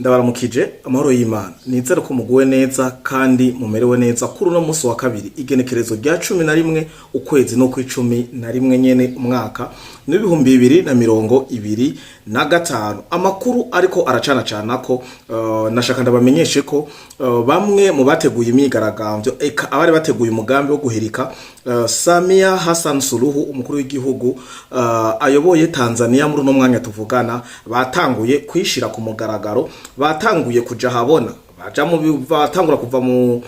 Ndabaramukije, amahoro y'Imana. Nizere ko muguwe neza kandi mumerewe neza kuri uno munsi wa kabiri, igenekerezo rya 11, ukwezi no kw'11 nyene, umwaka n'2025. Amakuru ariko aracana cana ko nashaka ndabamenyeshe ko bamwe mu bateguye imyigaragambyo, eka abari bateguye umugambi wo guhirika Samia Hassan Suluhu, umukuru w'igihugu ayoboye Tanzania muri uno mwanya tuvugana, batanguye kwishira ku mugaragaro, batanguye kuja habona, baja mu batangura kuva mu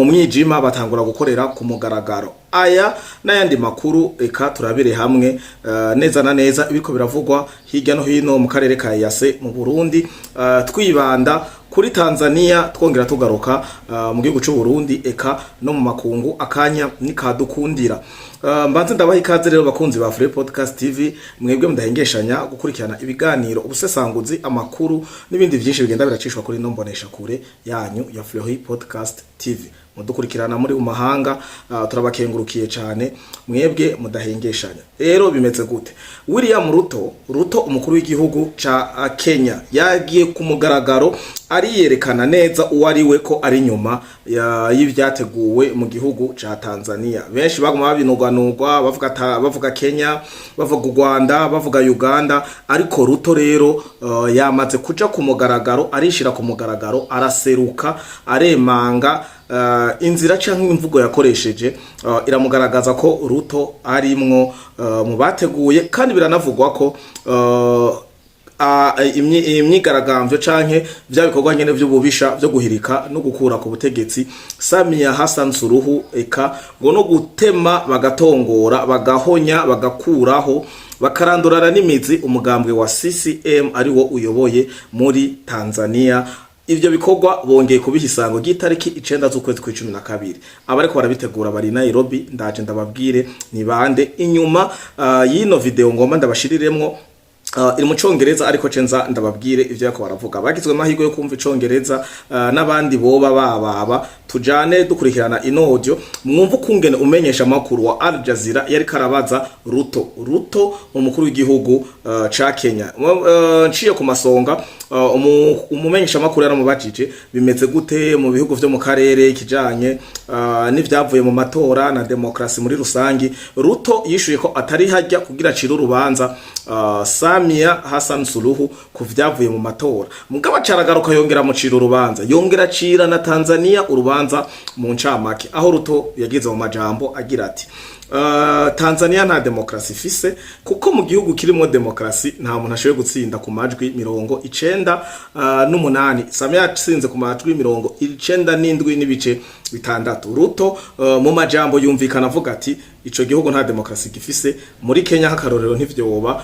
mwijima, batangura gukorera ku mugaragaro. Aya n'ayandi makuru reka turabire hamwe neza na neza ibiko biravugwa hirya no hino mu karere ka EAC, mu Burundi, twibanda kuri Tanzania, twongera tugaruka mu gihugu c'u Burundi, eka no mu makungu akanya nikadukundira. Mbanze ndabaha ikaze rero, bakunzi ba Free Podcast TV, mwebwe mudahengeshanya gukurikirana ibiganiro, ubusesanguzi, amakuru n'ibindi byinshi bigenda biracishwa kuri no mbonesha kure yanyu ya Free Podcast TV. Mudukurikirana muri mu mahanga, turabakengurukiye cyane mwebwe mudahengeshanya. Rero bimeze gute? William Ruto, Ruto umukuru w'igihugu ca Kenya, yagiye ku mugaragaro ariyerekana neza uwo ari we, ko ari nyuma y'ivyateguwe mu gihugu ca Tanzania. Benshi baguma babinuganurwa, bavuga Kenya, bavuga u Rwanda, bavuga Uganda, ariko Ruto rero yamaze kuja ku mugaragaro, arishira ku mugaragaro, araseruka, aremanga. Inzira canke imvugo yakoresheje iramugaragaza ko Ruto arimwo mu bateguye, kandi biranavugwa ko imyigaragambyo canke vya bikorwa nyene vy'ububisha vyo guhirika no gukura ku butegetsi Samia Hassan Suluhu, eka ngo no gutema, bagatongora, bagahonya, bagakuraho, bakarandurana n'imizi umugambwe wa CCM ari wo uyoboye muri Tanzania. Ivyo bikorwa bongeye kubiha isango ry'itariki 9 z'ukwezi kw'12. Abariko barabitegura bari Nairobi. Ndaje ndababwire ni bande inyuma y'ino video ngomba ndabashiriremwo. Iri mu Congereza, ariko cenza ndababwire ivyo yako baravuga. Bagizwe amahirwe yo kumva Icongereza n'abandi boba bababa, tujane dukurikirana ino audio, mwumva ukungene umenyesha amakuru wa Al Jazeera yari karabaza Ruto, Ruto umukuru w'igihugu ca Kenya. Nciye ku masonga, umumenyesha amakuru yaramubajije bimeze gute mu bihugu vyo mu karere kijanye n'ivyavuye mu matora na demokrasi muri rusangi. Ruto yishuye ko atari hajya kugira acire urubanza Samia Hassan Suluhu ku vyavuye mu matora, mugabo acaragaruka yongera mucira urubanza, yongera acira na Tanzania urubanza mu ncamake, aho Ruto yagize mu majambo agira ati: "Tanzania nta demokrasi ifise, kuko mu gihugu kirimo demokrasi nta muntu ashoboye gutsinda ku majwi 98." Samia yatsinze ku majwi 97.6. Ruto mu majambo yumvikana avuga ati ico gihugu nta demokrasi gifise. Muri Kenya h'akarorero ntivyoba,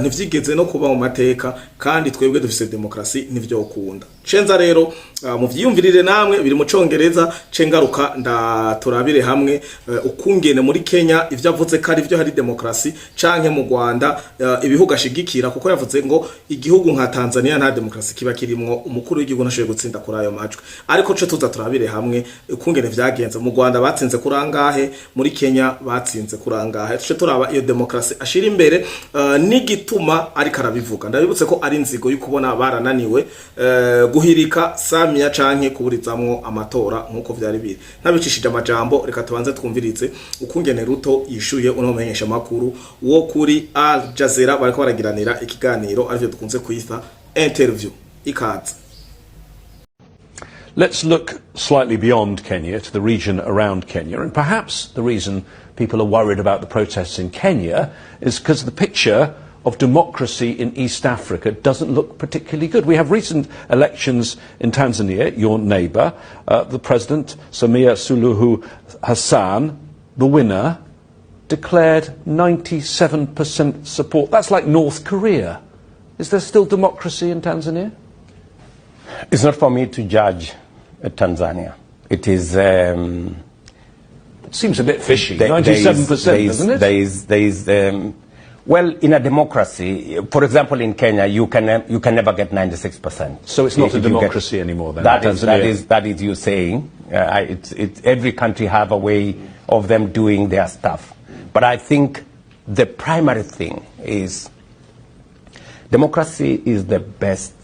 ntivyigeze no kuba mu mateka, kandi twebwe dufise demokrasi, ntivyokunda. Cenza rero muvyiyumvirire namwe, biri mu Congereza, cengaruka ndaturabire hamwe ukungene muri Kenya ivyo avuze ko ari vyo, hari demokrasi, canke mu Rwanda, ibihugu ashigikira, kuko yavuze ngo igihugu nka Tanzania nta demokrasi kiba kirimwo, umukuru w'igihugu ntashoboye gutsinda kuri ayo majwi. Ariko ce tuza turabire hamwe ukungene vyagenze mu Rwanda, batsinze kuri angahe, muri Kenya batsinze kuri angahe, tuce turaba iyo demokrasi ashira imbere n'igituma ariko arabivuga. Ndabibutse ko ari inzigo yo kubona barananiwe guhirika Samia canke kuburizamwo amatora nkuko vyari biri. Ntabicishije amajambo, reka tubanze twumvirize ukungene Ruto yishuye uno menyesha makuru wo kuri Al Jazeera bariko baragiranira ikiganiro, arivyo dukunze kwita interview. Ikaze. Let's look slightly beyond Kenya to the region around Kenya. And perhaps the reason people are worried about the protests in Kenya is because the picture of democracy in East Africa doesn't look particularly good. We have recent elections in Tanzania, your neighbour, the president, Samia Suluhu Hassan, the winner, declared 97% support. That's like North Korea. Is there still democracy in Tanzania? It's not for me to judge Tanzania. It is. It seems a bit fishy. 97%, doesn't it? There is, well, in a democracy, for example, in Kenya, you can never get 96%. So it's not a If you get- democracy anymore then, That Tanzania? is you saying. Every country have a way of them doing their stuff. But I think the primary thing is democracy is the best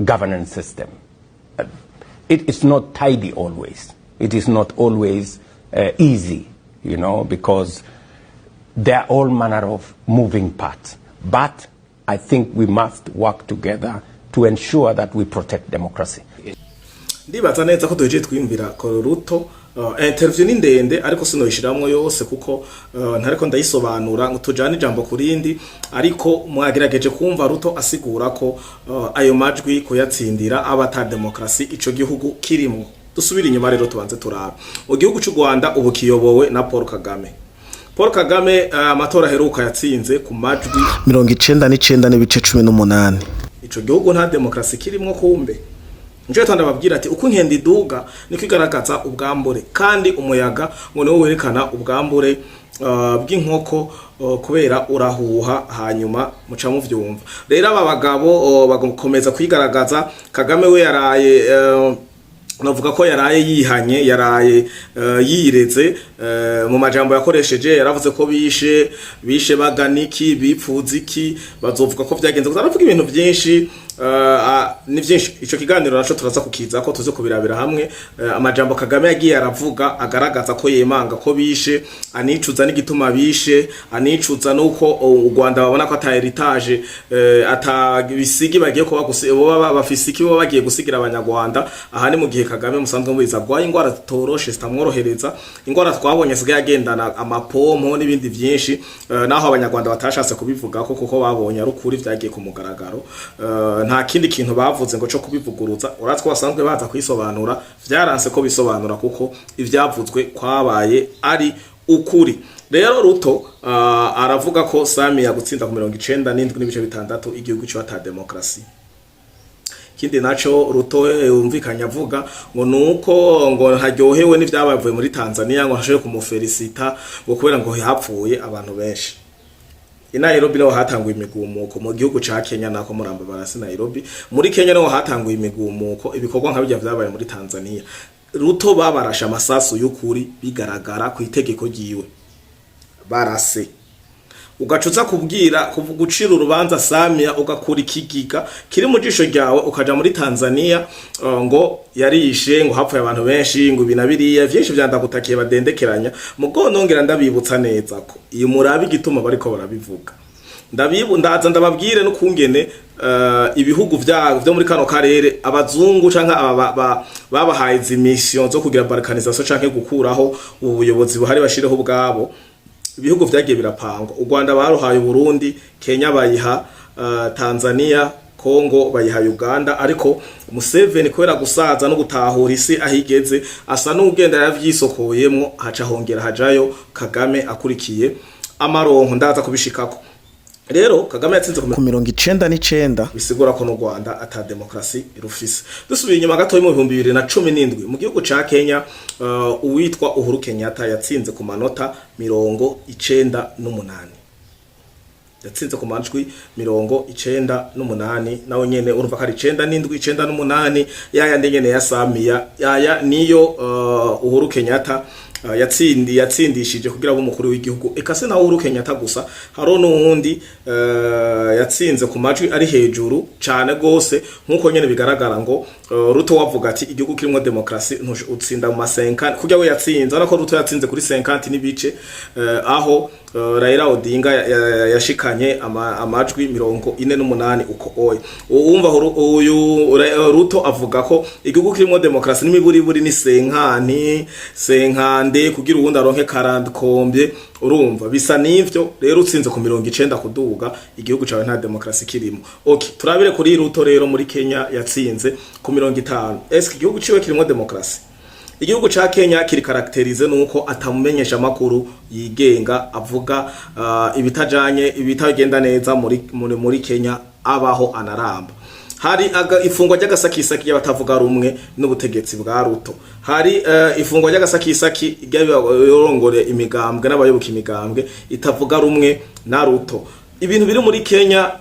governance system. It is not tidy always. It is not always easy, because there are all manner of moving parts. But I think we must work together to ensure that we protect democracy. Ndibaza neza ko duhejeje twiyumvira ko Ruto interview ni ndende, ariko sinoyishiramwo yose kuko ntariko ndayisobanura ngo tujane ijambo kurindi, ariko mwagerageje kumva Ruto asigura ko ayo majwi kuyatsindira aba ata demokrasi ico gihugu kirimwo. Dusubire inyuma rero, tubanze turabe mu gihugu c'u Rwanda ubu kiyobowe na Paul Kagame. Paul Kagame amatora aheruka yatsinze ku majwi 99.18. Ico gihugu nta demokrasi kirimwo. Kumbe nico gituma ndababwira ati uko inkende iduga niko igaragaza ubwambure, kandi umuyaga ngo niwo werekana ubwambure bw'inkoko, kubera urahuha, hanyuma muca muvyumva. Rero aba bagabo bagakomeza kwigaragaza. Kagame we yaraye, navuga ko yaraye yihanye, yaraye yireze mu majambo yakoresheje. Yaravuze ko bishe baganiki bipfuza iki, bazovuga ko vyagenze gusa. Aravuga ibintu byinshi, ni byinshi. Ico kiganiro naco turaza kukiza ko tuze kubirabira hamwe amajambo Kagame yagiye aravuga agaragaza ko yemanga ko bishe, anicuza n'igituma bishe, anicuza nuko u Rwanda babona ko ata héritage, ata bisigi bagiye kuba boba bafise iki, boba bagiye gusigira Abanyarwanda. Aha ni mu gihe Kagame musanzwe mubizi agwaye ingwara zitoroshe, zitamworohereza, ingwara twabonye asigaye agendana amapompo n'ibindi byinshi, naho Abanyarwanda batashatse kubivuga ko kuko babonye ari ukuri vyagiye ku mugaragaro. Nta kindi kintu bavuze ngo co kubivuguruza, uratse ko basanzwe baza kwisobanura. Vyaranse ko bisobanura kuko ivyavuzwe kwabaye ari ukuri. Rero Ruto aravuga ko Sami yagutsinda ku 97.6, igihugu cyo ata demokrasi. Ikindi naco Ruto yumvikanye avuga ngo nuko ngo ntaryohewe n'ivyabavuye muri Tanzania, ngo ntashobore kumufelicita ngo kubera ngo hapfuye abantu benshi. I Nairobi niho hatanguye imigumuko mu gihugu ca Kenya, nako muramba barasi Nairobi, muri Kenya niho hatanguye imigumuko, ibikorwa nka bijya vyabaye muri Tanzania. Ruto babarashe amasasu y'ukuri, bigaragara ku itegeko ryiwe barase. Ugacuza kubwira gucira urubanza Samia, ugakura ikigiga kiri mu jisho ryawe, ukaja muri Tanzania ngo yarishe, ngo hapfuye abantu benshi, ngo ibi na biriya vyinshi vyandagutakiye badendekeranya. Mugo nongera ndabibutsa neza ko iyo murabe igituma bariko barabivuga, ndabibu ndaza ndababwire n'ukungene ibihugu vya vyo muri kano karere, abazungu canke aba babahaye izi mission zo kugira balkanisation canke gukuraho ubuyobozi buhari bashireho ubwabo. Ibihugu vyagiye birapangwa: u Rwanda baruhaye Burundi, Kenya bayiha Tanzania, Kongo bayiha Uganda. Ariko Museveni, kubera gusaza no gutahura isi ahigeze, asa n'ugenda yavyisokoyemwo, haca hongera hajayo Kagame akurikiye amaronko. Ndaza kubishikako. Rero Kagame yatsinze ku 99. Bisigura ko n'u Rwanda ata demokrasi rufise. Dusubiye inyuma gato, mu 2017 mu gihugu ca Kenya, uwitwa Uhuru Kenyatta yatsinze ku manota 98, yatsinze ku majwi 98. Nawe nyene urumva ko ari 97, 98, yaya nyene ya Samia, yaya niyo Uhuru Kenyatta yatsindishije kugira abe umukuru w'igihugu. Eka se nawe Uhuru Kenyatta gusa, haro n'uwundi yatsinze ku majwi ari hejuru cane gose, nkuko nyene bigaragara ngo Ruto wavuga ati igihugu kirimo demokrasi utsinda mu ma 50 kurya we yatsinze. Urabona ko Ruto yatsinze kuri 50 n'ibice, aho Raila Odinga yashikanye amajwi 48 uko oya. Uwumva uyu Ruto avuga ko igihugu kirimo demokrasi n'imiburiburi ni 50 50 kugira uwundi aronke 40 kombye. Urumva bisa n'ivyo. Rero utsinze ku 90 kuduga, igihugu cawe nta demokrasi kirimo. Okay, turabire kuri Ruto rero muri Kenya yatsinze ku 50. Eske igihugu ciwe kirimo demokrasi? Igihugu ca Kenya kiri caractérisé nuko atamumenyesha makuru yigenga avuga ibitajanye, ibitagenda neza muri Kenya abaho anaramba. Hari ifungwa ry'agasakisaki y'abatavuga rumwe n'ubutegetsi bwa Ruto, hari ifungwa ry'agasakisaki ry'abarongore imigambwe n'abayoboka imigambwe itavuga rumwe na Ruto. Ibintu biri muri Kenya,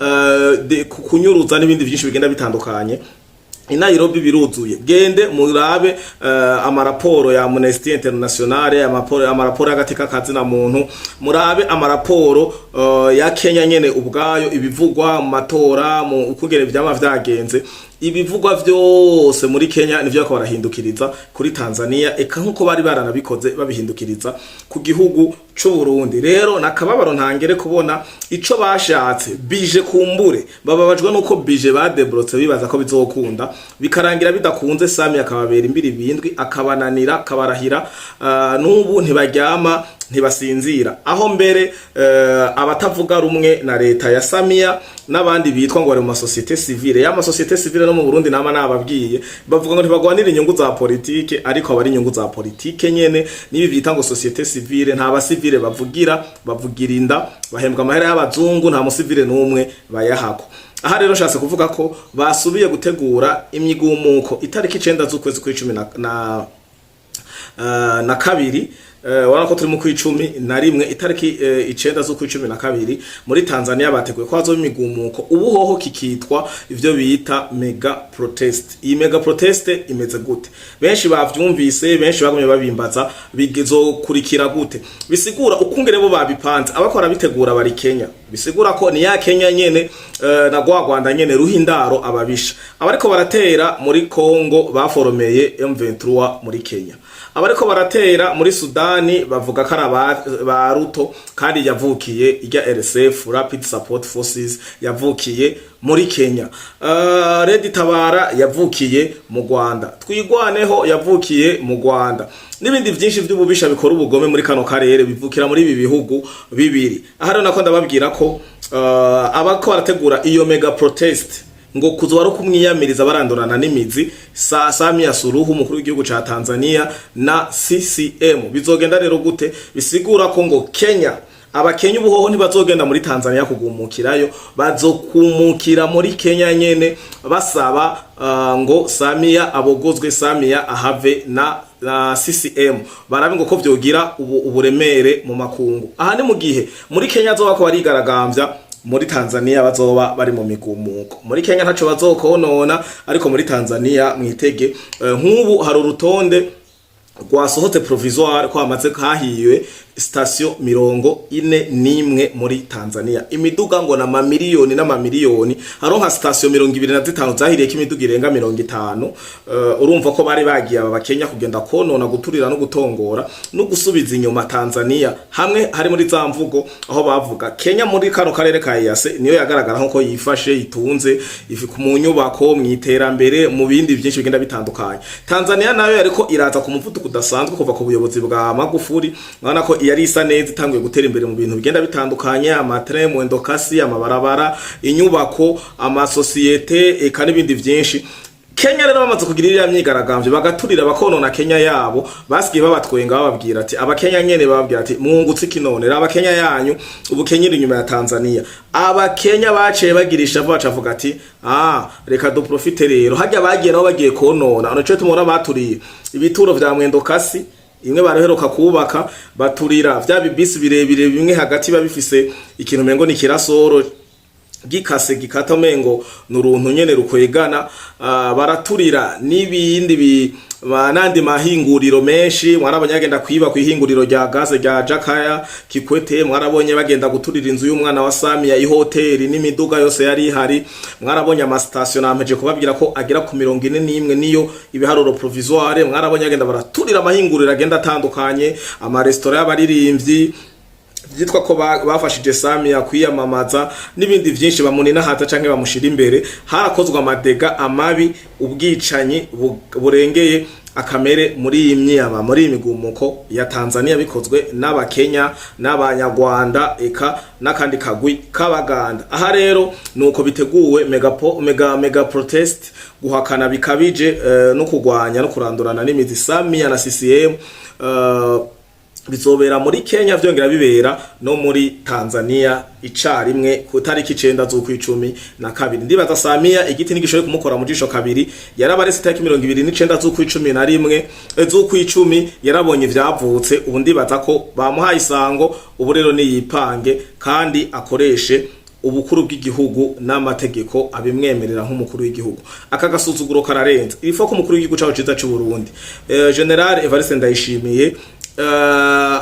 kunyuruza n'ibindi byinshi bigenda bitandukanye. I Nairobi biruzuye. Gende murabe amaraporo ya Amnesty International, amaraporo y'agateka kazina muntu, murabe amaraporo ya Kenya nyene ubwayo, ibivugwa mu matora, mu ukugere vyama vyagenze. Ibivugwa vyose muri Kenya nivyo bariko barahindukiriza kuri Tanzania, eka nkuko bari baranabikoze babihindukiriza ku gihugu c'u Burundi. Rero nakababaro ntangere kubona ico bashatse bije kumbure bababajwe nuko bije badebrotse bibaza ko bizokunda, bikarangira bidakunze. Sami akababera imbiri bindwi, akabananira, akabarahira. N'ubu ntibaryama, ntibasinzira. Aho mbere abatavuga rumwe na leta ya Samia n'abandi bitwa ngo bari mu ma société civile, ya ma société civile no mu Burundi nama nababwiye, bavuga ngo ntibagwanira inyungu za politike, ariko aba ari inyungu za politike nyene. Nibi bita ngo société civile, nta basivile bavugira, bavugira inda, bahembwa amahera y'abazungu, nta musivile n'umwe bayahako. Aha rero nshatse kuvuga ko basubiye gutegura imyigumuko itariki 9 z'ukwezi kw'icumi na kabiri. Urabona ko turi mu kw'icumi na rimwe, itariki 9 z'ukw'icumi na kabiri muri Tanzania bateguye ko hazoba imigumuko. Ubu hoho kikitwa ivyo bita mega protest. Iyi mega protest imeze gute? Benshi bavyumvise, benshi bagumye babimbaza bizokurikira gute. Bisigura ukungere bo babipanze, abakora bitegura bari Kenya. Bisigura ko ni ya Kenya nyene na gwa Rwanda nyene ruhindaro ababisha. Abariko baratera muri Congo baforomeye M23 muri Kenya, abariko baratera muri Sudani bavuga ko ari ba Ruto, kandi yavukiye ijya RSF, Rapid Support Forces, yavukiye muri Kenya. Red Tabara yavukiye mu Rwanda, Twigwaneho yavukiye mu Rwanda, n'ibindi byinshi by'ububisha bikora ubugome muri kano karere bivukira muri ibi bihugu bibiri. Aha rero nako ndababwira ko abako barategura iyo mega protest ngo kuzoba ari kumwiyamiriza, barandurana n'imizi Samia Suluhu, umukuru w'igihugu ca Tanzania, na CCM. Bizogenda rero gute? Bisigura ko ngo Kenya, Abakenya ubuhoho ntibazogenda muri Tanzania kugumukirayo, bazokumukira muri Kenya nyene, basaba ngo Samia abogozwe, Samia ahave na CCM, barabe ngo ko vyogira ubu uburemere mu makungu. Aha ni mu gihe muri Kenya azoba ko barigaragambya, muri Tanzania bazoba bari mu migumuko. Muri Kenya ntaco bazokonona, ariko muri Tanzania mwitege. Nk'ubu hari urutonde rwasohotse provisoire ko hamaze hahiwe station 41 muri Tanzania, imiduga ngo na mamiliyoni n'amamiliyoni. Hariho nka station 25 zahiriyeko imiduga irenga 50. Urumva ko bari bagiye aba Bakenya kugenda konona, guturira no gutongora no gusubiza inyuma Tanzania. Hamwe hari muri za mvugo aho bavuga Kenya muri kano karere ka EAC niyo yagaragara nko yifashe, itunze mu nyubako, mu iterambere, mu bindi byinshi bigenda bitandukanye. Tanzania nayo yariko iraza ku muvuduko udasanzwe kuva ku buyobozi bwa Magufuli. Urabona ko yari isa neza, itanguye gutera imbere mu bintu bigenda bitandukanye: ama train mwendokasi, amabarabara, inyubako, amasosiyete, eka n'ibindi byinshi. Kenya rero bamaze kugira iriya myigaragambyo, bagaturira, bakonona Kenya yabo, basigiye babatwenga, bababwira ati, Abakenya nyene bababwira ati: "Mwungutse iki none? Raba Kenya yanyu ubu, Kenya iri inyuma ya Tanzania." Abakenya baciye bagirisha vuba, bacavuga ati: "Ah, reka duprofite rero." Hajya bagiye nabo bagiye konona, nico tumubona baturiye ibituro vya mwendokasi imwe baraheruka kubaka, baturira vya bibisi birebire bimwe hagati biba bifise ikintu mengo ni kirasoro gikase, gikata mengo nuruntu nyene rukwegana. Baraturira n'ibindi bi nandi mahinguriro menshi. Mwarabonye bagenda kwiba kwihinguriro rya gaze rya Jakaya Kikwete, mwarabonye bagenda guturira inzu y'umwana wa Samia, ihoteli n'imiduga yose yari ihari. Mwarabonye ama station nampeje kubabwira ko agera ku 41, niyo ibiharuro provisoire. Mwarabonye bagenda baraturira amahinguriro agenda atandukanye, ama restaurant y'abaririmbyi byitwa ko bafashije Samia kwiyamamaza n'ibindi byinshi, bamunina hata canke bamushira imbere. Harakozwe ama dégâts, amabi, ubwicanyi burengeye akamere muri iyi myiyama, muri iyi migumuko ya Tanzania, bikozwe n'Abakenya n'Abanyarwanda, eka n'akandi kagwi k'Abaganda. Aha rero nuko biteguwe mega protest, guhakana bikabije no kugwanya no kurandurana n'imizi Samia na CCM. Bizobera muri Kenya, vyongera bibera no muri Tanzania icarimwe ku tariki 9 z'ukw'icumi na kabiri. Ndibaza Samia igiti ntigishoboye kumukora mu jisho kabiri. Yarabarese itariki 29 z'ukw'icumi na rimwe, z'ukw'icumi, yarabonye ivyavutse. Ubu ndibaza ko bamuhaye isango. Ubu rero niyipange kandi akoreshe Ubukuru bw'igihugu n'amategeko abimwemerera nk'umukuru w'igihugu. Aka gasuzuguro kararenze. Il faut ko umukuru w'igihugu cacu ciza c'u Burundi, Général Evariste Ndayishimiye,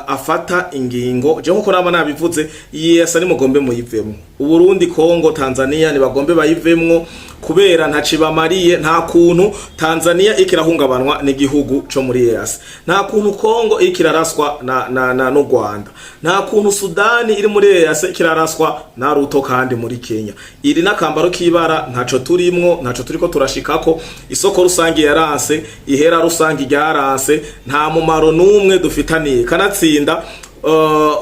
afata ingingo. Je nkuko nama nabivuze, yesa ni mugombe muyivemwo. Uburundi, Kongo, Tanzania nibagombe bayivemwo kubera ntacibamariye. Nta kuntu Tanzania ikirahungabanwa n'igihugu co muri EAC, nta kuntu Kongo ikiraraswa na n'u Rwanda, nta kuntu Sudani iri muri EAC ikiraraswa na Ruto kandi muri Kenya. Iri n'akambaro k'ibara, ntaco turimwo, ntaco turiko turashikako. Isoko rusange yaranse, ihera rusange ryaranse, nta mumaro n'umwe dufitaniye. Kanatsinda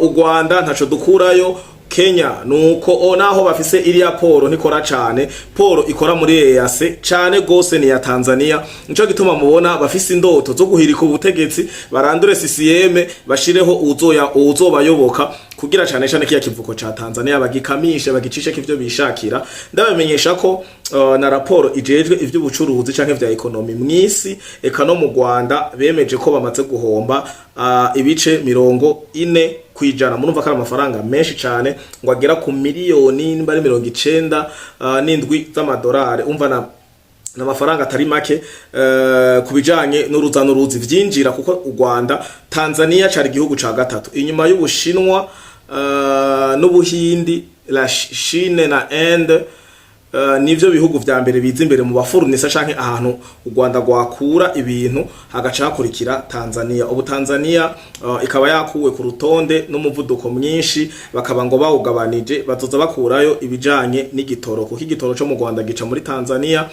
u Rwanda ntaco dukurayo. Kenya nuko o naho bafise iriya port, ntikora cane. Port ikora muri EAC cane gose ni ya Tanzania. Nico gituma mubona bafise indoto zo guhirika ubutegetsi, barandure CCM, bashireho uzoya uzobayoboka, kugira cane cane kiya kivuko ca Tanzania bagikamishe, bagicishe kivyo bishakira. Ndabamenyesha ko na raporo ijejwe ivy'ubucuruzi canke vya économie mw'isi, eka no mu Rwanda, bemeje ko bamaze guhomba ibice 40%. Murumva ko ari amafaranga menshi cane, ngo agera ku miliyoni nimba ari 97 z'amadolari. Umva na n'amafaranga atari make ku bijanye n'uruza n'uruzi vyinjira, kuko u Rwanda, Tanzania cari igihugu ca gatatu inyuma y'Ubushinwa n'Ubuhindi. La Chine na Inde nivyo bihugu vya mbere biza imbere mu bafurunisa canke ahantu u Rwanda rwakura ibintu, hagaca hakurikira Tanzania. Ubu Tanzania ikaba yakuwe ku rutonde n'umuvuduko mwinshi, bakaba ngo bawugabanije, bazoza bakurayo ibijanye n'igitoro, kuko igitoro co mu Rwanda gica muri Tanzania.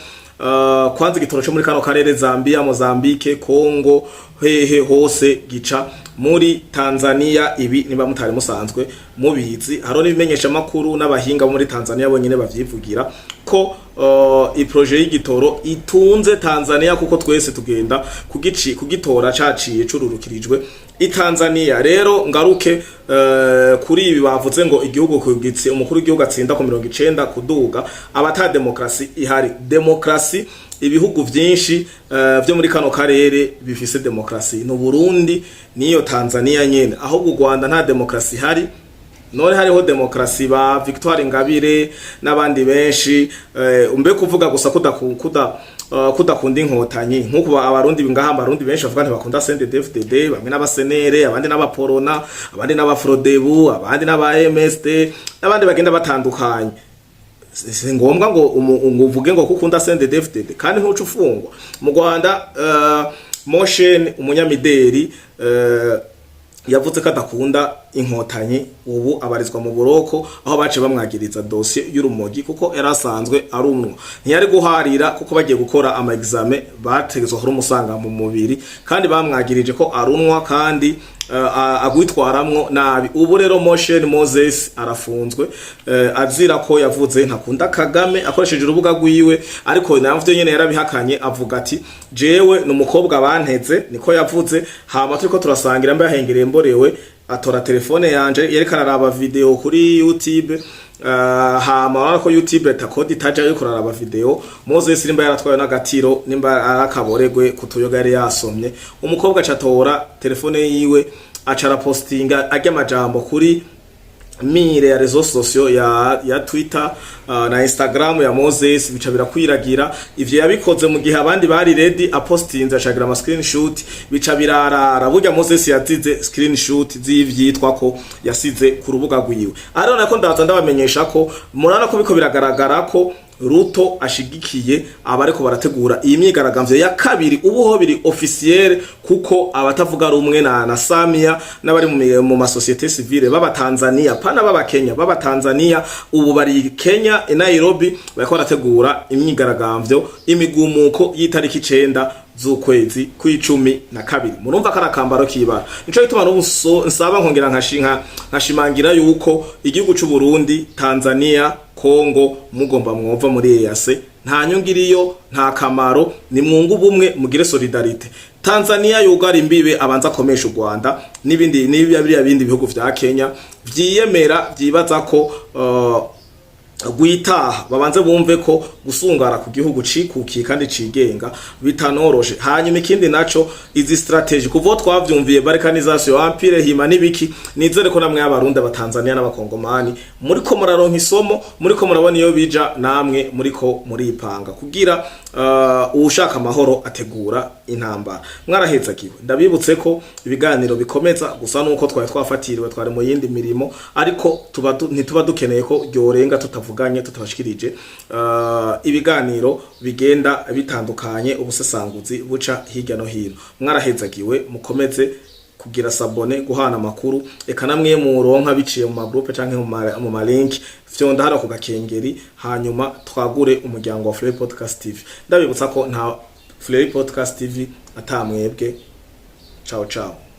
Kwanza igitoro co muri kano karere, Zambia, Mozambique, Congo, hehe hose gica muri Tanzania. Ibi niba mutari musanzwe mubizi, hariho n'ibimenyesha makuru n'abahinga bo muri Tanzania bonyene bavyivugira ko i projet y'igitoro itunze Tanzania, kuko twese tugenda kugici kugitora caciye cururukirijwe i Tanzania. Rero ngaruke kuri ibi bavuze ngo igihugu kugitsi umukuru w'igihugu atsinda ku 90 kuduga, abata demokrasi ihari. Demokrasi, ibihugu vyinshi vyo muri kano karere bifise demokrasi no Burundi niyo Tanzania nyene, ahubwo u Rwanda nta demokrasi ihari. None hariho demokrasi ba Victoire Ingabire n'abandi benshi, umbe kuvuga gusa kuda kudakunda Inkotanyi, nkuko Abarundi ngaha, Abarundi benshi bavuga ntibakunda CNDD-FDD, bamwe n'abasenere, abandi n'abaporona, abandi n'abafrodebu, abandi n'aba MSD, n'abandi bagenda batandukanye. Si ngombwa ngo ngo uvuge ngo kukunda CNDD-FDD kandi ntuca ufungwa. Mu Rwanda, Moshen umunyamideri yavuze ko adakunda Inkotanyi, ubu abarizwa mu buroko, aho bace bamwagiriza dosiye y'urumogi, kuko yari asanzwe ari umwe ntiyari guharira, kuko bagiye gukora ama examen bategezwa kurumusanga mu mubiri, kandi bamwagirije ko arunwa kandi agwitwaramwo nabi. Ubu rero Moshen Moses arafunzwe, azira ko yavuze ntakunda Kagame akoresheje urubuga rwiwe, ariko navyo nyene yarabihakanye, avuga ati jewe ni umukobwa banteze, niko yavuze. Hama turiko turasangira, mbe yahengereye mborewe, atora telefone yanje, yariko araraba video kuri YouTube. Hama urabona ko YouTube atakodi itaja ariko araraba video. Moses nimba yaratwaye n'agatiro, nimba arakaboregwe kutuyoga yari yasomye, umukobwa acatora telefone yiwe, aca arapostinga arya amajambo kuri mur ya réseaux sociaux ya Twitter na Instagram ya Moses, bica birakwiragira. Ivyo yabikoze mu gihe abandi bari ready, apostinze ashagira ama screenshot, bica birarara. Burya Moses yazize screenshot z'ivyitwa ko yasize ku rubuga rwiwe. Ariko nako ndaza ndabamenyesha ko murabona ko biko biragaragara ko Ruto ashigikiye abariko barategura iyi myigaragambyo ya kabiri. Ubu ho biri officiel, kuko abatavuga rumwe na Samia n'abari mu ma société civile baba Tanzania, pana baba Kenya, baba Tanzania, ubu bari Kenya i Nairobi, bariko barategura imyigaragambyo, imigumuko y'itariki 9 z'ukwezi kw'12. Murumva ko ari akambaro k'ibara. Nico gituma n'ubu nsaba nkongera nkashimangira yuko igihugu c'u Burundi, Tanzania, Kongo mugomba mwova muri EAC. Nta nyungu iriyo, nta kamaro. Ni mwungu ubumwe, mugire solidarité. Tanzania yugara imbibe, abanza akomesha u Rwanda n'ibindi n'ibiya biriya bindi bihugu vya Kenya vyiyemera, vyibaza ko rwitaha, babanze bumve ko gusungara ku gihugu cikukiye kandi cigenga bitanoroshe. Hanyuma ikindi naco, izi strategy kuva aho twavyumviye, balkanisation, empire hima n'ibiki, nizere ko namwe y'Abarundi, Abatanzania n'Abakongomani muriko muraronka isomo, muriko murabona iyo bija, namwe muriko muripanga kugira uwushaka amahoro ategura intambara. Mwarahezagiwe. Ndabibutse ko ibiganiro bikomeza, gusa nuko twari twafatiriwe, twari mu yindi mirimo, ariko ntituba dukeneye ko ryorenga tutavuganye, tutabashikirije ibiganiro bigenda bitandukanye, ubusesanguzi buca hirya no hino. Mwarahezagiwe, mukomeze kugira s'abonner, guhana amakuru, eka namwe muronka biciye mu magroupe canke mu ma link, fyonda hano ku gakengeri, hanyuma twagure umuryango wa Fleury Podcast TV. Ndabibutsa ko nta Fleury Podcast TV atamwebwe. Ciao ciao.